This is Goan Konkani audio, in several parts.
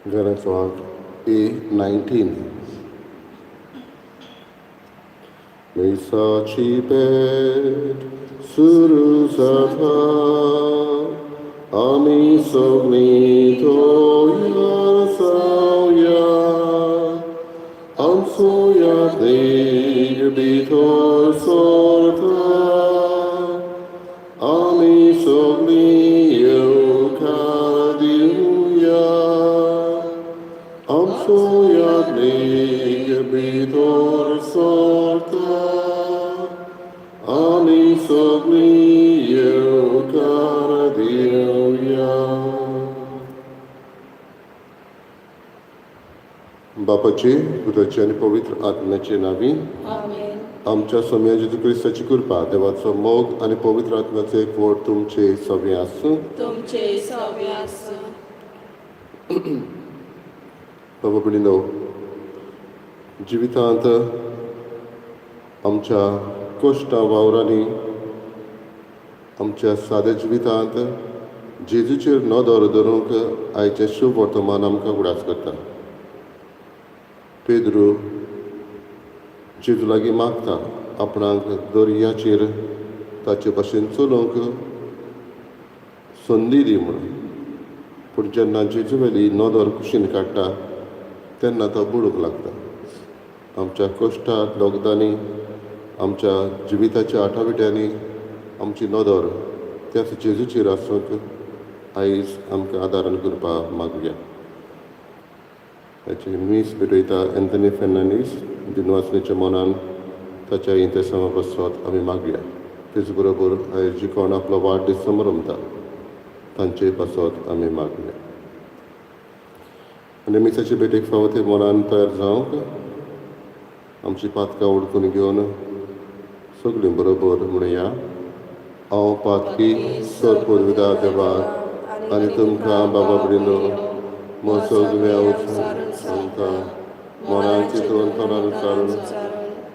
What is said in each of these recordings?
घराचो आंक A 19. मिसाची भेट सुरू जाता, आमी सगळीं तयार जावया, आमचो यात्रीक भितर सरता, आमी सगळीं येवकार दिवया, आमचो यात्रीक भितर सरता, आमी सगळीं येवकार दिवया. बापाचे, पुताचे आनी पवित्र आत्म्याचे नांवी. आमेन. आमच्या सोम्या जेजू क्रिस्ताची कृपा, देवाचो मोग आनी पवित्र आत्म्याचो एकवट तुमचे सगळें आसूं. तुमचे सवे आसूं. बाबा भयणीनो, जिवितांत आमच्या कश्टां वावरांनी, आमच्या साद्या जिवितांत जेजूचेर नदर धरूंक आयचें शुभ वर्तमान आमकां उगडास करता. पेद्रू जेजू लागीं मागता आपणाक दर्याचेर ताचे भशेन चलोवंक संदी दी म्हणून. पूण जेन्ना जेजू वेली नदर कुशीन काडटा तेन्ना तो बुडूंक लागता. आमच्या कश्टांत लोकदांनी, आमच्या जिविताच्या आठाविट्यांनी आमची नदर त्याच जेजूचेर आसूंक आयज आमकां आदारान करपाक मागुया. ताची मीस भेटयता एंथनी फेर्नांडीस. दिनवासनेच्या मनान ताच्या इंतेसांवा पासत आमी मागया. तेच बरोबर आयज जी कोण आपलो वाडदीस समरंभता तांचे पासत आमी मागया. आनी मिसाचे भेटेक फावो ते मनान तयार जावंक आमची पातकां उडकून घेवन सगळीं बरोबर म्हणया: हांव पातकी सोद देवाक आनी तुमकां बाबा भयणीनो म्हजो गुन्यांव सांगता. मनान चिंतून, तोंडान उच्चारून,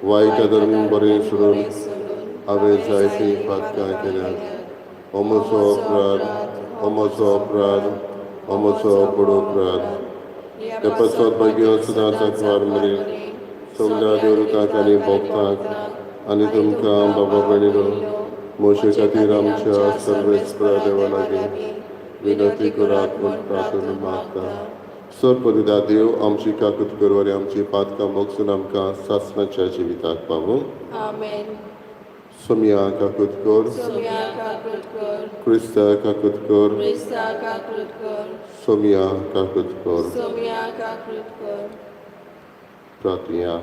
वायट अधर्म बरें सोडून हांवें जायतीं पातकां केल्यात. हो म्हजो अपराध, हो म्हजो अपराध, हो म्हजो व्हड अपराध. ते पासत भाग्य सदांच आंकवार मरे, सगल्या देवदुतांक आनी भक्तांक आनी तुमकां बाबा भयणीनो म्हजे खातीर आमच्या सर्वेस्परा देवा लागीं विनंती करात म्हूण प्रार्थना मागता. सर्वपरिदा देव आमची काकूत करूं आनी आमची पातकां भोगसून आमकां सासणाच्या जिविताक पावूं. आमेन. सोमया काकूत कर. सोम्या काकूत कर. क्रिस्ता काकूत कर. क्रिस्ता काकूत कर. सोमया काकूत कर. सोम्या काकूत कर. प्रार्थया.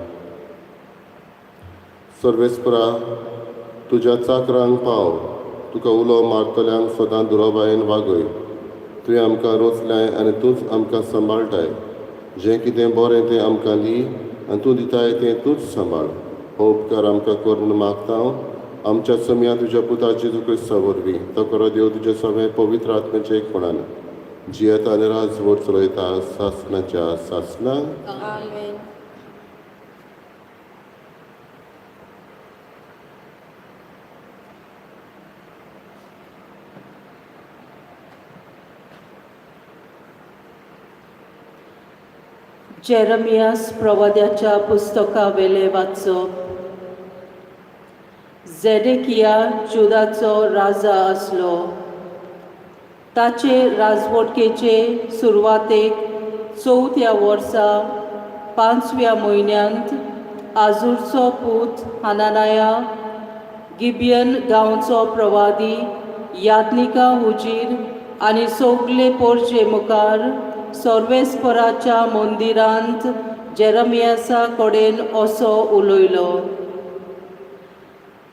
सर्वेस्परा, तुज्या चाकरांक पाव. तुका उलो मारतल्यांक सदां दुरोबायेन वागय. तुवें आमकां रोचल्याय आनी तूंच आमकां सांबाळटाय. जें कितें बरें तें आमकां दी आनी तूं दिताय तें तूंच सांबाळ. हो उपकार आमकां कर म्हूण मागता हांव आमच्या समया तुज्या पुता जेजू क्रिस्ता वरवीं. तो खरो देव तुज्या सगळें पवित्र आत्म्याच्या एकपणान जियेता आनी राजवट चलयता सासणाच्या सासणां. आमेन. जेरमियास प्रवाद्याच्या पुस्तकावेलें वाचप. झेडेकिया जुदाचो राजा आसलो ताचे राजवटकेचे सुरवातेक चवथ्या वर्सा पांचव्या म्हयन्यांत आजूरचो पूत हनानाया गिबियन गांवचो प्रवादी याज्ञिका हुजीर आनी सगले पोरचे मुखार सर्वेस्पराच्या मंदिरांत जेरमियासा कडेन असो उलयलो: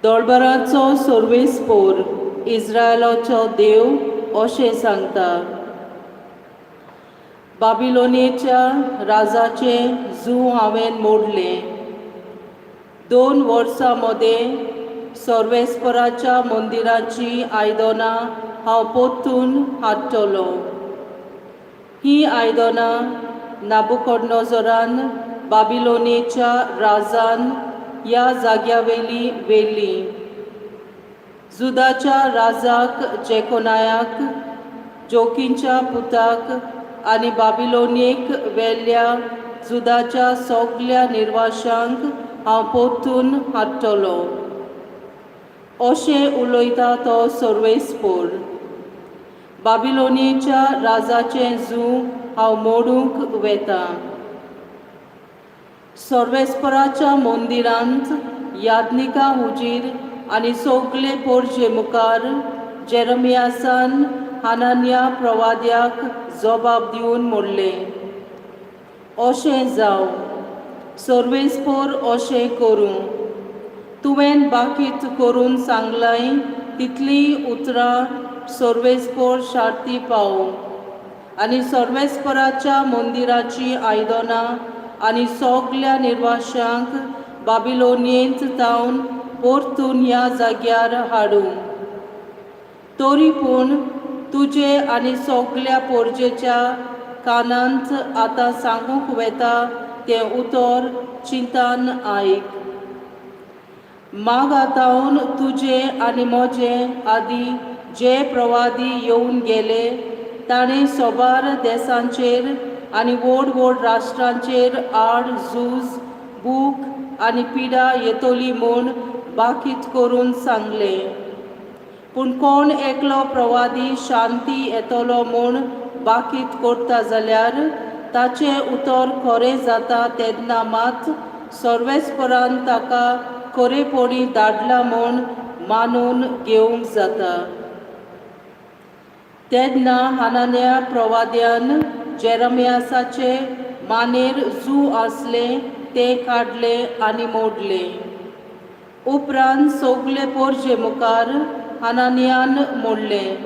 दळबराचो सर्वेस्पोर, इस्रायलाचो देव अशें सांगता, बाबिलोनियेच्या राजाचें जू हांवें मोडलें. 2 वर्सां मदें सर्वेस्पराच्या मंदिराचीं आयदनां हांव परतून हाडटलो. हीं आयदनां नाबुकोडनोजरान बाबिलोनियेच्या राजान ह्या जाग्यावेली व्हेलीं. जुदाच्या राजाक जेकोनायाक जोकींच्या पुताक आनी बाबिलोनीक वेल्ल्या जुदाच्या सगल्या निर्वाशांक हांव परतून हाडटलो अशें उलयता तो सर्वेस्पोर. बाबिलोनीच्या राजाचें जूं हांव मोडूंक वेता. सर्वेस्पराच्या मंदिरांत याज्ञिका हुजीर आनी सगले पोरजे मुखार जेरमियासान हानान्या प्रवाद्याक जबाब दिवन म्हणलें, अशें जावं, सर्वेस्पोर अशें करूं. तुवें बाकीत करून सांगलाय तितलीं उतरां सर्वेस्पोर शार्ती पावूं आनी सर्वेस्पराच्या मंदिराचीं आयदनां आनी सगल्या निर्वाशांक बाबिलोनियेंत जावन परतून ह्या जाग्यार हाडूं. तरी पूण तुजे आनी सगल्या पोरजेच्या कानांत आतां सांगूंक वेता तें उतर चिंतान आयक. मागातावन तुजे आनी म्हजे आदी जे प्रवादी येवन गेले ताणें सोबार देसांचेर आनी व्हड व्हड राष्ट्रांचेर आड झूज, भूक आनी पिडा येतली म्हूण बाकीत करून सांगलें. पूण कोण एकलो प्रवादी शांती येतलो म्हूण बाकीत करता जाल्यार ताचें उतर खरें जाता तेन्ना मात सर्वेस्परान ताका खरेपणी धाडला म्हूण मानून घेवंक जाता. तेन्ना हानान्या प्रवाद्यान जेरमियासाचे मानेर जू आसलें तें काडलें आनी मोडलें. उपरांत सगले पोरजे मुखार हानानियान मोडलें,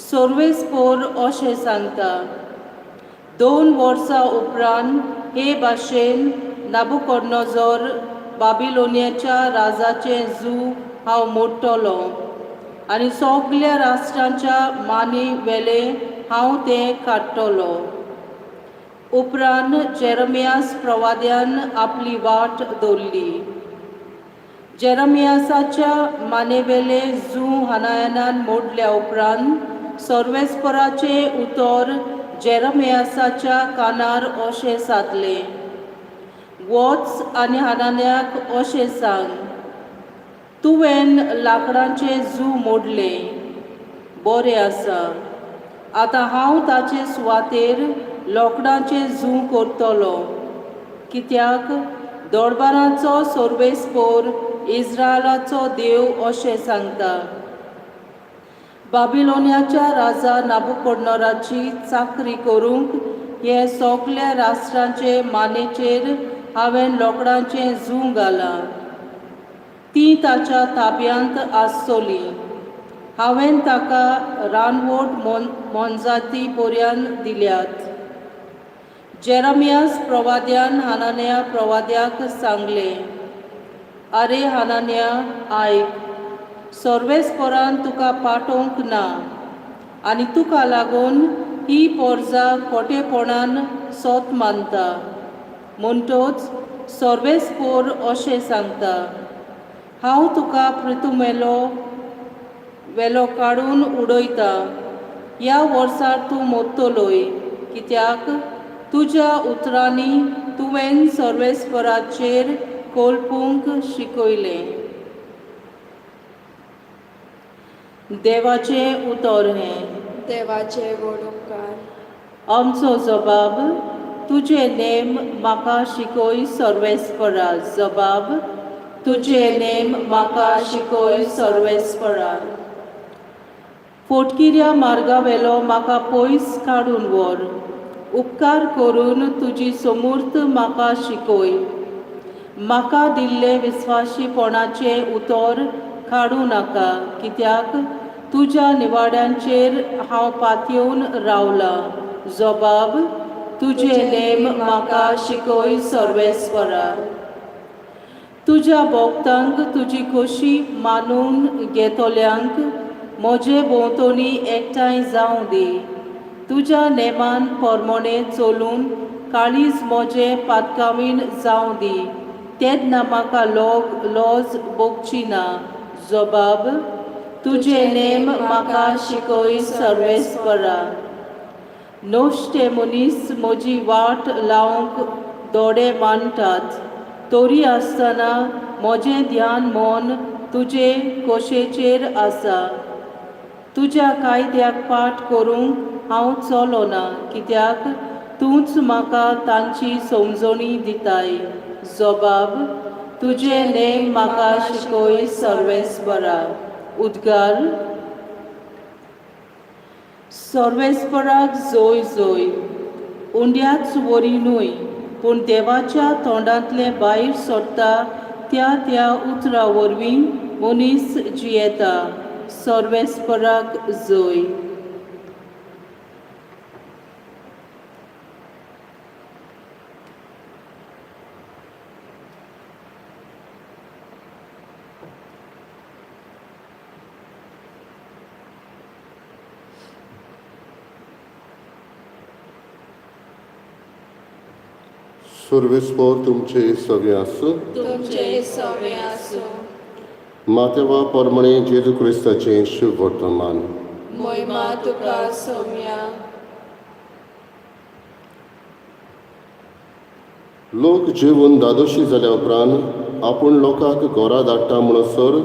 सर्वेस्पोर अशें सांगता, 2 वर्सां उपरांत हे भाशेन नाबुकोडनोजोर बाबिलोनियाच्या राजाचें जू हांव मोडटलो आनी सगल्या राष्ट्रांच्या मानी वेले हांव तें काडटलो. उपरांत जेरमियास प्रवाद्यान आपली वाट दवरली. जेरमियासाच्या मानेवेले जू हानायानान मोडल्या उपरांत सर्वेस्पराचें उतर जेरमियासाच्या कानार अशें सादलें, वच आनी हानान्याक अशें सांग, तुवें लांकडाचें जू मोडलें, बरें आसा, आतां हांव ताचे सुवातेर लोकडाचें जू करतलो, कित्याक दरबाराचो सर्वेस्पोर इस्रायलाचो देव अशें सांगता, बाबिलोनियाच्या राजा नाबुकोडनोराची चाकरी करूंक हे सगल्या राष्ट्रांचे मानेचेर हांवें लोकडाचें जू घालां, ती ताच्या ताब्यांत आसतली. हांवें ताका रानवट मोनजाती पर्यान दिल्यात. जेरमियास प्रवाद्यान हानान्या प्रवाद्याक सांगलें, आरे हानान्या आयक, सर्वेस्परान तुका पाठोवंक ना आनी तुका लागून ही पोरजा खोटेपणान सोत मानता. म्हणटोच सर्वेस्पोर अशें सांगता, हांव तुका पृथुमेलो वेलो काडून उडयता, ह्या वर्सार तूं मोत्तलोय, कित्याक तुज्या उतरांनी तुवें सर्वेस्पराचेर कोलपूंक शिकयलें. देवाचें उतर हें. देवाचे व्हड उपकार. आमचो जबाब, तुजे नेम म्हाका शिकय सर्वेस्परा. जबाब, तुजे नेम म्हाका शिकय सर्वेस्परा. फोटकिऱ्या मार्गावेलो म्हाका पयस काडून व्हर, उपकार करून तुजी समूर्त म्हाका शिकय. म्हाका दिल्लें विस्वाशीपणाचें उतर काडूं नाका, कित्याक तुज्या निवाड्यांचेर हांव पातयेवन रावलां. जबाब, तुजे नेम म्हाका शिकय सर्वेस्परा. तुज्या भोक्तांक तुजी खोशी मानून घेतल्यांक म्हजे भोंवतणी एकठांय जावं दी. तुज्या नेमान पोरमोणे चलून काळीज म्हजें पातकावीण जावं दी, तेन्ना म्हाका लॉज भोगची ना. जबाब, तुजे नेम म्हाका शिकय सर्वेस्परा. नश्टे मनीस म्हजी वाट लावंक दोडे मांडटात, तरी आसतना म्हजें ध्यान मन तुजे कोशेचेर आसा. तुज्या कायद्याक पाठ करूंक हांव चलोना, कित्याक तूंच म्हाका तांची समजणी दिताय. जबाब तुजे नेम म्हाका शिकय सर्वेस्परा. उद्गार. सर्वेस्पराक जोय जोय. उंड्याच वरी न्हय, पूण देवाच्या तोंडांतलें भायर सरता त्या त्या उतरा वरवीं मनीस जियेता. सर्वेस्पराक जोय. सर्वेस्पोर तुमचे सगळे आसूं. तुमचे सवे आसूं. मातेवा परमणे जेजू क्रिस्ताचें शुभ वर्तमान. मोहिमा तुका सोम्या. लोक जेवन दादोशी जाल्या उपरांत आपूण लोकांक घरा धाडटा म्हणसर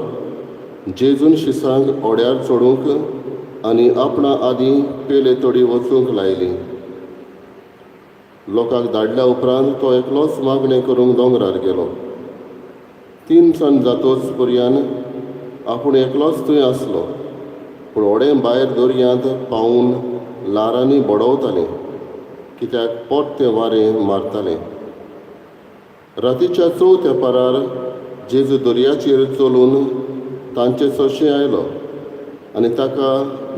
जेजून शिसांक ओड्यार चडूंक आनी आपणा आदीं पेले तडी वचूंक लायली. लोकांक धाडल्या उपरांत तो एकलोच मागणें करूंक दोंगरार गेलो. 3 सांज जातोच पर्यान आपूण एकलोच थंय आसलो, पूण होडें भायर दर्यांत पावून ल्हारांनी बडोवतालें, कित्याक पोट तें वारें मारतालें. रातीच्या 4थ्या पारार जेजू दर्याचेर चलून तांचे सरशीं आयलो आनी ताका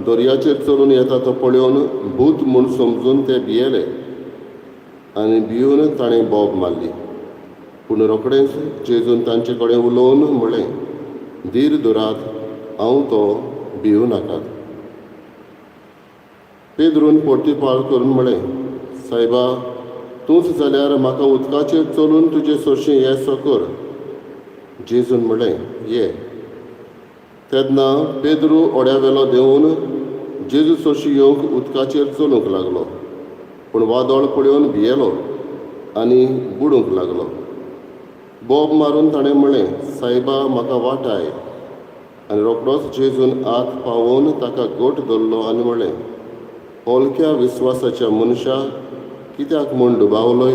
दर्याचेर चलून येता तो पळोवन भूत म्हूण समजून ते भियेले आनी भिवन ताणें बोब मारली. पूण रोखडेंच जेजून तांचे कडेन उलोवन म्हळें, धीर धरात, हांव तो, भिवू नाकात. पेद्रून पोर्तिपाळ करून म्हळें, सायबा, तूंच जाल्यार म्हाका उदकाचेर चलून तुजे सरशीं येसो कर. जेजून म्हळें, ये. तेन्ना पेद्रू ओड्यावेलो देंवून जेजू सरशीं येवंक उदकाचेर चलूंक लागलो, पूण वादळ पळोवन भियेलो आनी बुडूंक लागलो. बोब मारून ताणें म्हळें, सायबा, म्हाका वाटाय. आनी रोखडोच जेजून हात पावोवन ताका गोट धरलो आनी म्हळें, हलक्या विस्वासाच्या मनशा, कित्याक म्हूण दुबावलोय?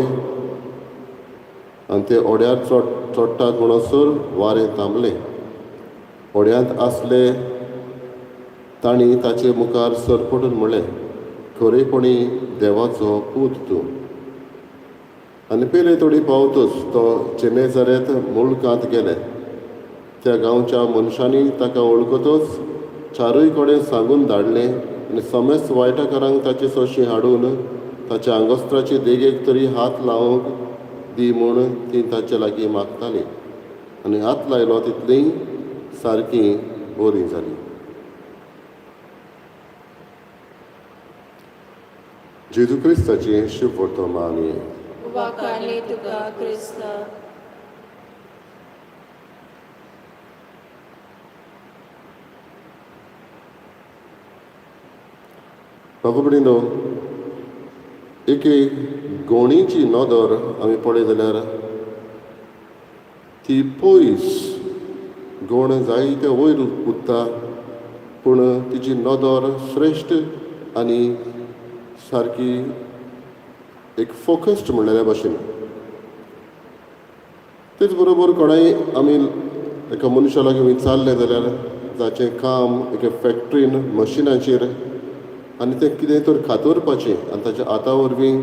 आनी ते ओड्यार चडटात म्हणसर वारें थांबलें. ओड्यांत आसले तांणी ताचे मुखार सरपटून म्हळें, खरेपणी देवाचो पूत तूं. आनी पेले थोडी पावतच तो जेनेझारेत मुलकांत गेले. त्या गांवच्या मनशांनी ताका वळखतच चारूय कडेन सांगून धाडलें आनी समेस्त वायटकारांक ताचे सरशीं हाडून ताच्या आंगोस्त्राचे देगेक तरी हात लावंक दी म्हूण ती ताचे लागीं मागतालीं. आनी हात लायलो तितलीं सारकीं बरीं जालीं. जेजू क्रिस्ताचें शुभ वर्तमान. वाखाणे तुका क्रिस्ता. बाबा भयणीनो, एके गोणीची नदर आमी पळयत जाल्यार ती पयस गोण जायते वयर उरता, पूण तिची नदर श्रेश्ठ आनी सारकी एक फोकस्ड म्हणलेल्या भाशेन. तेच बरोबर कोणाय आमी एका मनशा लागीं विचारलें जाल्यार जाचें काम एके फॅक्ट्रीन मशिनाचेर आनी तें कितें तर खातोरपाचें आनी ताच्या हाता वरवीं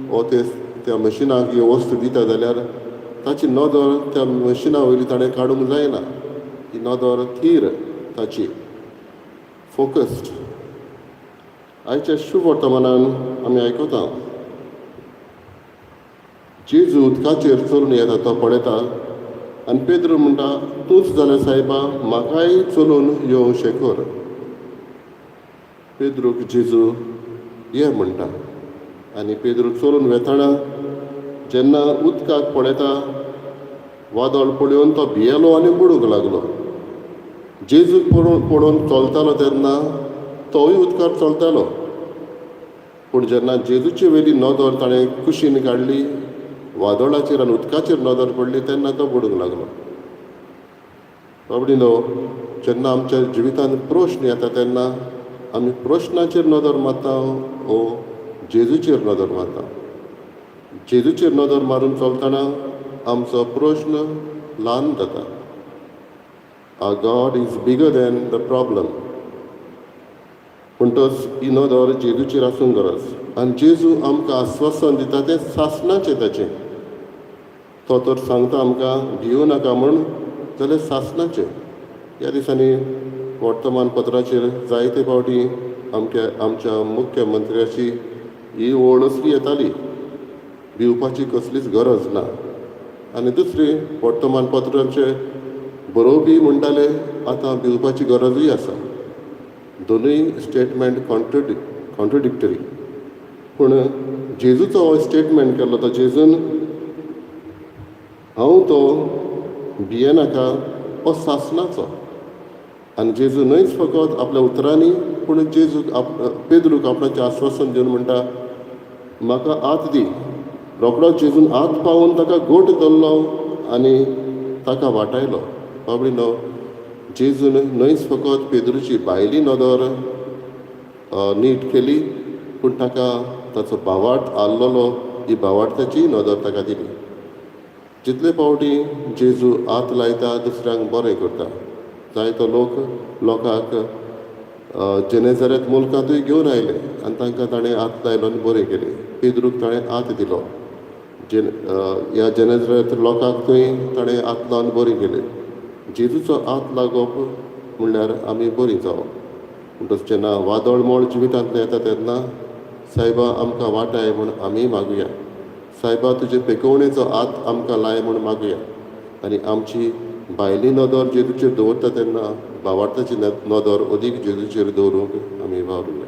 वो ते त्या मशिनाक ही वस्तू दिता जाल्यार ताची नदर त्या मशिना वयली ताणें काडूंक जायना. ही नदर थीर ताची फोकस्ड. आयच्या शुभ वर्तमानान आमी आयकता जेजू उदकाचेर चलून येता तो पळयता आनी पेद्रू म्हणटा, तूंच जाल्यार सायबा म्हाकाय चलून येवशें कर. पेद्रूक जेजू ये म्हणटा आनी पेद्रू चलून वेताना जेन्ना उदकाक पळयता वादळ पळोवन तो भियेलो आनी बुडूंक लागलो. जेजूक पळोवन चलतालो तेन्ना तोवूय उदकार चलतालो, पूण जेन्ना जेजूचे वयली नदर ताणें कुशीन काडली, वादळाचेर आनी उदकाचेर नदर पडली, तेन्ना तो बुडूंक लागलो. बाबडीनो, जेन्ना आमच्या जिवितांत प्रश्न येता तेन्ना आमी प्रश्नाचेर नदर मारता ओ जेजूचेर नदर मारता? जेजूचेर नदर मारून चलतना आमचो प्रश्न ल्हान जाता. Our God is bigger than the problem. म्हणटच ही नदर जेजूचेर आसूंक गरज आनी जेजू आमकां आस्वासन दिता तें सासणाचें ताचें. तो तर सांगता आमकां भिवू नाका म्हूण, जाल्यार सासणाचें. ह्या दिसांनी वर्तमानपत्राचेर जायते फावटी आमच्या मुख्यमंत्र्याची ही ओळ असली येताली, भिवपाची कसलीच गरज ना. आनी दुसरी वर्तमानपत्रांचे बरोवपी म्हणटाले आतां भिवपाची गरजूय आसा. दोनूय स्टेटमेंट कॉन्ट्रडिक्टरी. पूण जेजूचो हो स्टेटमेंट केल्लो तो जेजून, हांव तो भियेनाका, हो सासणाचो. आनी जेजू न्हयच फकत आपल्या उतरांनी, पूण जेजूक पेद्रूक आपणाचें आस्वासन दिवन म्हणटा, म्हाका हात दी. रोकडोच जेजून हात पावोवन ताका गोट धरलो आनी ताका वाटायलो. बाबडीनो, जेजून न्हयच फकत पेद्रूची भायली नदर नीट केली, पूण ताका ताचो भावार्थ आहलोलो, ही भावार्थाची नदर ताका दिली. जितले फावटी जेजू हात लायता दुसऱ्यांक बरें करता. जायतो लोक लोकांक जेनेझरेत मुल्कांतूय घेवन आयले आनी तांकां ताणें हात लायलो आनी बरें केलें. पेद्रूक ताणें हात दिलो, ह्या जेनेझरेत लोकांक थंय ताणें हात लावन बरें केलें. जेजूचो हात लागप म्हणल्यार आमी बरीं जावप. म्हणटच जेन्ना वादळ मोळ जिवितांतलें येता तेन्ना सायबा आमकां वाटाय म्हूण आमी मागुया. सायबा तुजे पेकोवणेचो हात आमकां लाय म्हूण मागुया. आनी आमची भायली नदर जेजूचेर दवरता तेन्ना भावार्थाची नदर अदीक जेजूचेर दवरूंक आमी वावरुया.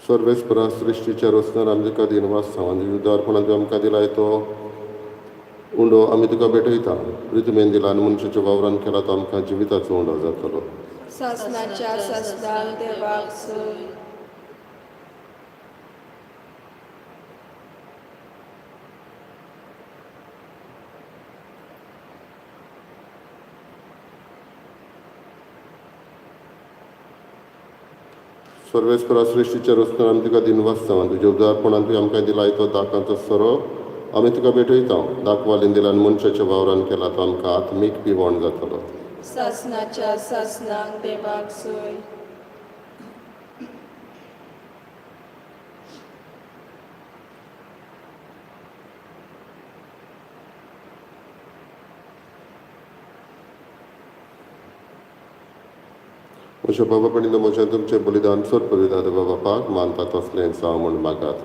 सर्वेस्परा सृश्टीच्या रचणार आमी तुका दिनवास सांग उदारपणान तुवें आमकां दिलाय तो उंडो आमी तुका भेटयता. प्रितुमेन दिला आनी मनशाच्या वावरान केला तो आमकां जिविताचो उंडो जातलो. सासणाच्या सासणाक देवाक सोय. सर्वेस्परा सृश्टीच्या रचणार आमी तुका दिनवास सांग तुज्या उदारपणान तुवें आमकां दिलाय तो दाकांचो सोरो आमी तुका भेटयता. दाखवालीन दिला आनी मनशाच्या वावरान केला तो आमकां आत्मीक पिवण जातलो. सासणाच्या सासणाक देवाक सोय. म्हज्या बाबा पणीन म्हज्या तुमचें बलिदान सोद बलिदान बापाक मानता तसलें जावं म्हूण मागात.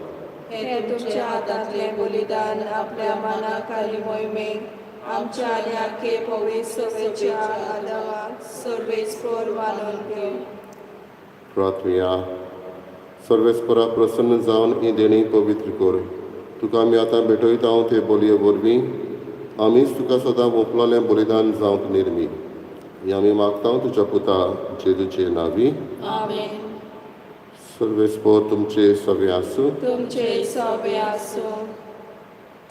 हे तुमच्या हातांतलें बलिदान आपल्या मनाक आनी मोहिमेक आमच्या आनी आख्खे पवित्र सभेच्या आदावाक सर्वेस्पर मानून घेवं. प्रार्थुया. सर्वेस्परा प्रसन्न जावन ही देणी पवित्र कर. तुका आमी आतां भेटयता ते बोलये वरवीं आमीच तुका सदां मोपलोलें बलिदान जावंक निर्मी. ही आमी मागता तुज्या पुता जेजूचे नांवी. आमेन. सर्वेस्पर तुमचे सगळे आसूं. तुमचे सगळे आसूं.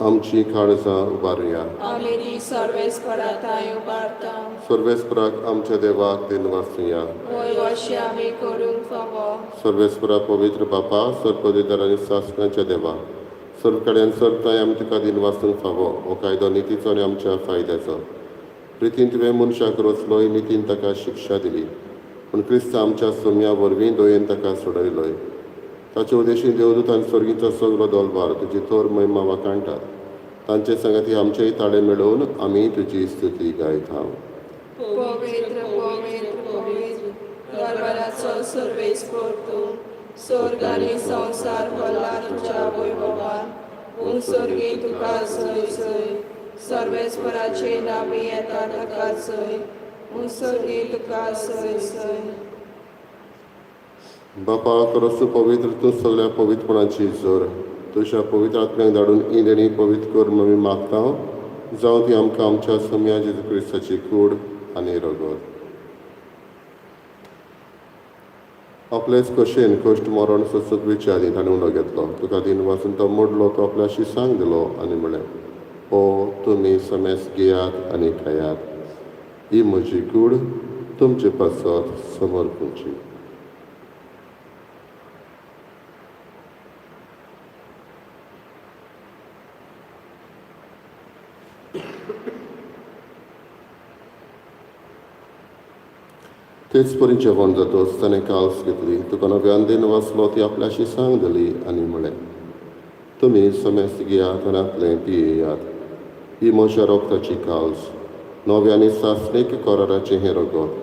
आमची काळजां उबारुया. आमी ती सर्वेस्परा थांय उबारता. सर्वेस्पराक आमच्या देवाक दिनवासुया. वय अशें आमी करूंक फावो. सर्वेस्परा पवित्र बापा, सर्पदिदार आनी सासणाच्या देवा, सर्व कडेन सर्ताय आमी तुका दिनवासूंक फावो. हो कायदो नितीचो आनी आमच्या फायद्याचो. प्रितीन तुवें मनशाक रचलोय, नितीन ताका शिक्षा दिली, पूण क्रिस्त आमच्या सोम्या वरवीं दयेन ताका सोडयलोय. ताचे उदेशीं देवदूत आनी स्वर्गीचो सगलो दोलभार तुजी थोर महिमा वाखाणटात. तांचे सांगाती आमचेय ताळे मेळोवन आमी तुजी स्तुती गायता. पवित्र पवित्र पवित्र दरबाराचो सर्वेस्पर तूं, स्वर्ग आनी संवसार भरला तुज्या वैभवान. उंसर्गी तुका जय जय. सर्वेस्पराचे नामी येता ताका जय. उंसर्गी तुका जय जय. बापा खरोच तूं पवित्र, तूं सगळ्या पवित्रपणाची जोर. तुज्या पवित्र आत्म्याक धाडून ही देणी पवित्र कर म्हूण आमी मागता, जावं ती आमकां आमच्या सोम्या जेजू क्रिस्ताची कूड आनी रगत. आपलेच कशेन कश्ट मरण सोंसूंक विचारी ताणें उलो घेतलो. तुका दिन वाचून तो मोडलो. तो आपल्या शिसांक दिलो आनी म्हणलें, हो तुमी समेस घेयात आनी खायात. ही म्हजी कूड तुमचे पासत समर्पूची. तेच परी जेवण जातच ताणें काल्स घेतली. तुका नव्यान दिन वाचलो. ती आपल्या शिसांक दिली आनी म्हणलें, तुमी समेस्त घेयात आनी आपलें पियेयात. ही म्हज्या रोगताची काल्स. नव्या आनी सासणीक कराराचें हें रगत.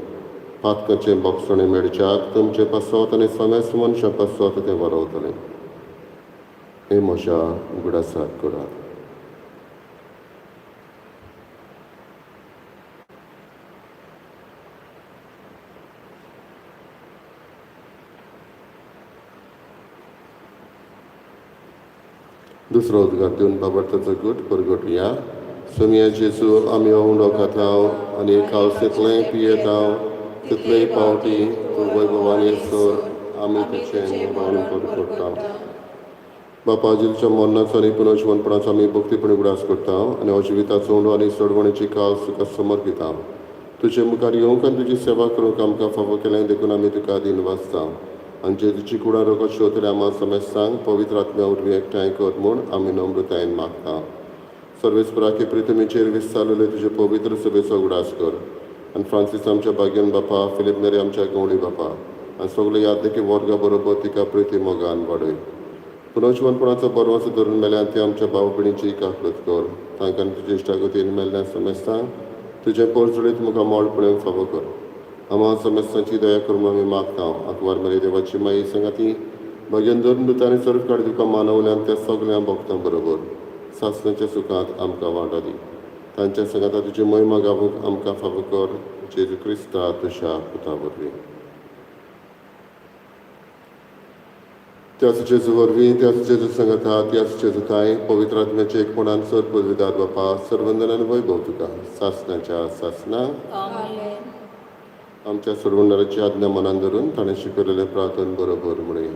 पातकाचें बोगसणें मेळच्याक तुमचे पासत आनी समेस्त मनशां पासत तें बरोवतलें. हें म्हज्या उगडासाक करात. दुसरो उद्गार दिवन बाबडताचो गूट परगटुया. सोमया जेजू, आमी हो उंडो खाता आनी कालसेंतलें पियेता, तितलेय पावटी तूं वैभवान येसर आमी तुजें मरण परगट्टा. बापा जेजूच्या मरणाचो आनी पुनर्जिवनपणाचो आमी भक्तीपणी उगडास करता आनी हो जिविताचो उंडो आनी सोडवणेची काल तुका समर्पिता. तुजे मुखार येवंक आनी तुजी सेवा करूंक आमकां फावो केलें देखून आमी तुका दिन वाचता. आनी जेजूची कुडां रोगत शेवतल्या आमा समेस्तांक पवित्र आत्म्या वरवीं एकठांय कर म्हूण आमी नम्रतायेन मागता. सर्वेस्पराके प्रितमीचेर विस्तारलेले तुजे पवित्र सभेचो उगडास कर आनी फ्रांसीस आमच्या भाग्यन बापा, फिलीप नेरी आमच्या गवळी बापा आनी सगळे यादनिकी वर्गा बरोबर तिका प्रिती मोगान वाडय. पुनर्जिवनपणाचो बरवंस धरून मेल्यान ती आमच्या भाव भयणीची काकळत कर. तांकां तुजे इश्टागतीन मेल्ल्या समेस्तांक तुजें पोरजोळीत मुखार मोळ पळोवंक फावो कर. आमा समेस्तांची दया करून आमी मागता. आंकवार मरे देवाची माई सांगाती भाग्यान धरून दुता आनी सर्व काड तुका मानवल्यान त्या सगळ्या भक्तां बरोबर सासणाच्या सुखांत आमकां वांटो दी. तांच्या सांगाता तुजी महिमा गावूंक आमकां फावो कर, जेजू क्रिस्ता तुज्या पुता वरवीं. त्याच जेजू वरवीं, त्याच जेजू सांगाता, त्याच जेजू थांय पवित्र आत्म्याचे एकपणान सर पदवीदार बापा, सर्वंदनान वैभव तुका सासणाच्या सासना. आमेन. आमच्या सोडवणाराची आज्ञा मनान धरून ताणें शिकयलेलें प्रार्थन बरोबर म्हणूया.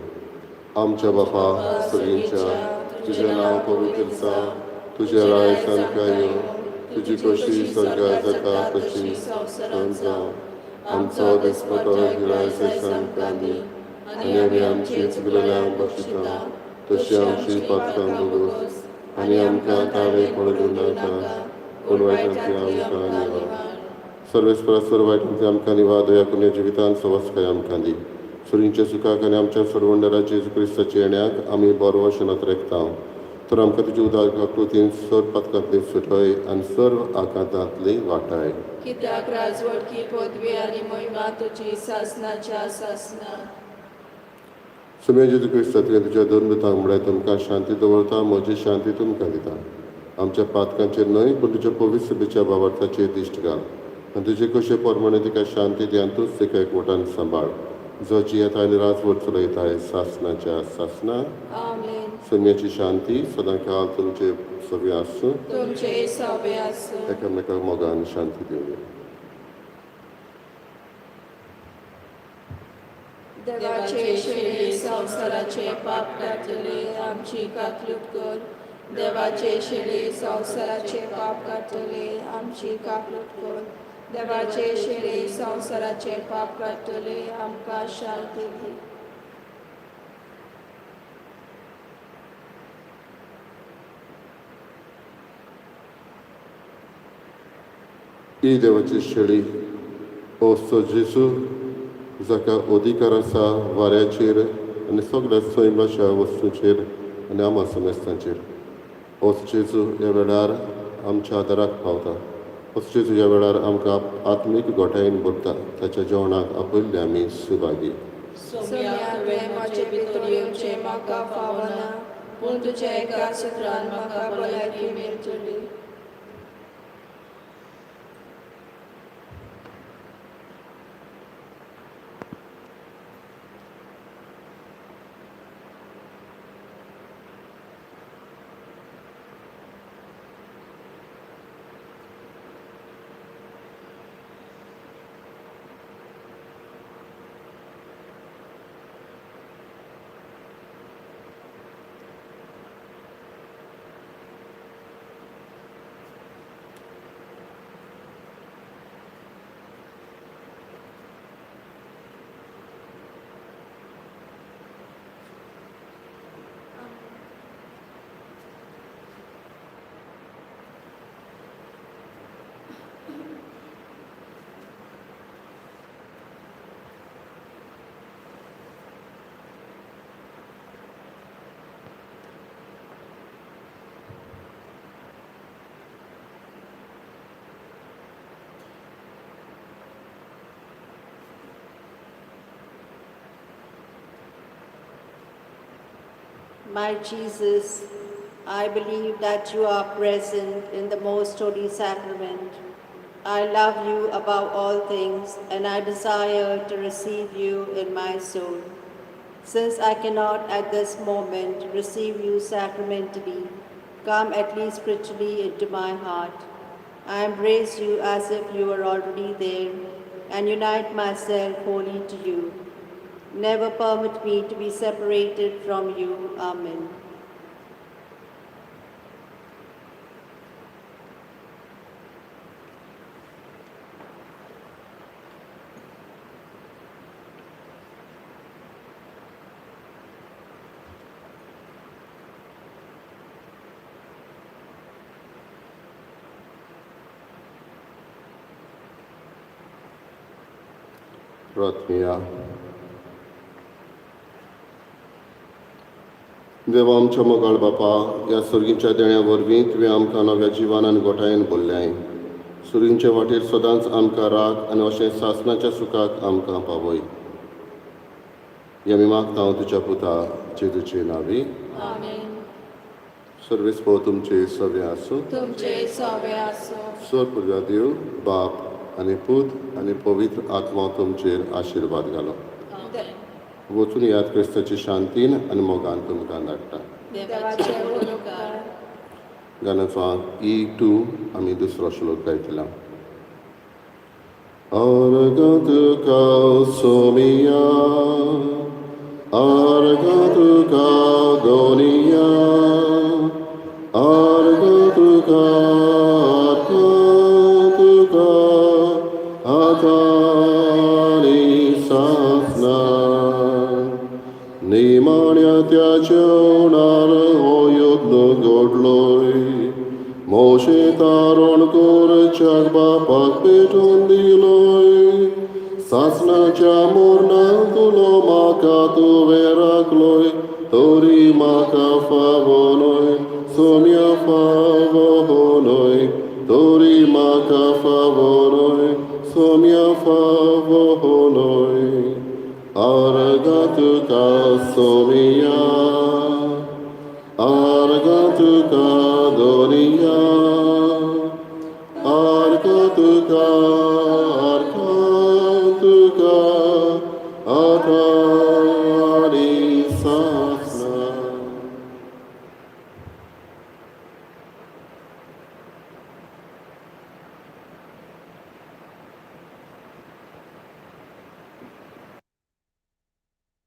आमच्या बापा सगळींच्या, तुजें नांव पवित्र जावं. तुजें राय सामकें येवं. तुजी कशी स्वर्गार जाता तशी संवसारांत जावं. आमचो दिसपटो गिराय सामकां दी आनी आमी आमची चुकलेल्यांक बक्षिता तशी आमची पातकां भोगोस आनी आमकां ताळे पडूं नाका, पूण वायटांतली आमकां निवार. सर्वेस्परा सर्व वायटांतली आमकां निवार. दया करून जिवितान सवस्काय आमकां दी. सुरींच्या सुखाक आनी आमच्या सोडवणदारा जेजू क्रिस्ताच्या येण्याक आमी बरो वशनात रेखता. तर आमकां तुजी उदार आकृतीन सर्व पातकांतली सुटय आनी सर्व आघातांतली वाटाय. कित्याक राजवटकी, पदवी आनी महिमा तुजी सासनाच्या सासना. सुमे जेजू क्रिस्ता, तुवें तुज्या दोन दुतांक म्हळ्यार, तुमकां शांती दवरता, म्हजी शांती तुमकां दिता. आमच्या पातकांचेर न्हय, पूण तुज्या पवित्र सभेच्या भावार्थाचेर दिश्ट घाल आनी तुजे कशे प्रमाणे तिका शांती दी आनी तूंच तिका एकवटान सांबाळ, जो जियेता आनी राजवट चलयताय सासनाच्या सासना. आमेन. सोम्याची शांती सदां काल तुमचे सगळे आसूं. तुमचे सवे आसूं. एकामेकाक मोगान शांती दिवया. देवाचे शेळी, संवसाराचे पाप काडटले, आमची काकलूट कर. देवाचे शेळी, संवसाराचे पाप काडटले, आमची काकलूट कर. देवाचे शेळी, संवसाराचे पाप काडटले, आमकां शांती दी. ही देवाची शेळी. ओस्तो जेजू, जाका अधिकार आसा वाऱ्याचेर आनी सगळ्या सैमाच्या वस्तूंचेर आनी आमा समेस्तांचेर, ओस जेजू ह्या वेळार आमच्या आदाराक पावता. ओस जेजू ह्या वेळार आमकां आत्मीक गोठायेन भरता. ताच्या जेवणाक आपयल्ले आमी सुभागी. सोम्या, तुवें म्हजे भितर म्हाका फावना, पूण तुज्या एका सुत्रान म्हाका भलायकी मेळटली. My Jesus, I believe that you are present in the most holy sacrament. I love you above all things, and I desire to receive you in my soul. Since I cannot at this moment receive you sacramentally, come at least spiritually into my heart. I embrace you as if you were already there, and unite myself wholly to you. Never permit me to be separated from you. Amen. प्रार्थना. देवा आमच्या मोगाळ बापा, ह्या सर्गीच्या देण्या वरवीं तुवें आमकां नव्या जिवान आनी गोठायेन भरल्याय. सुरींचे वाटेर सदांच आमकां राख आनी अशें सासणाच्या सुखाक आमकां पावय. हें आमी मागता हांव तुज्या पुता जेजूचे नांवी. आमेन. सर्वेस्पर तुमचे सगळे आसूं. तुमचे सवे आसूं. सर पुर्व्या देव बाप आनी पूत आनी पवित्र आत्मा तुमचेर आशिर्वाद घालो. वचून याद क्रिस्ताची शांतीन आनी मोगान तुमकां धाडटा. देवाचे उपकार. गाण्याचो आंक ई टू आमी दुसरो श्लोक गायतला. अर्घ तुका सोमिया, अर्घ तुका दोनिया, अर्घ तुका, अर्घ तुका आतानी सासना. निमाण्या त्या जेवणार हो यत्न घडलोय, मोशे तारण करच्याक बापाक पेटून दिलोय. सासणाच्या मोरणांतलो म्हाका तुवें राखलोय, तरी म्हाका फावो न्हय सोम्या, फावो न्हय, तरी म्हाका फावो न्हय सोम्या, फावो न्हय. अर्घ तुका सोमिया, अर्घ तुका दोनिया, अर्घ तुका,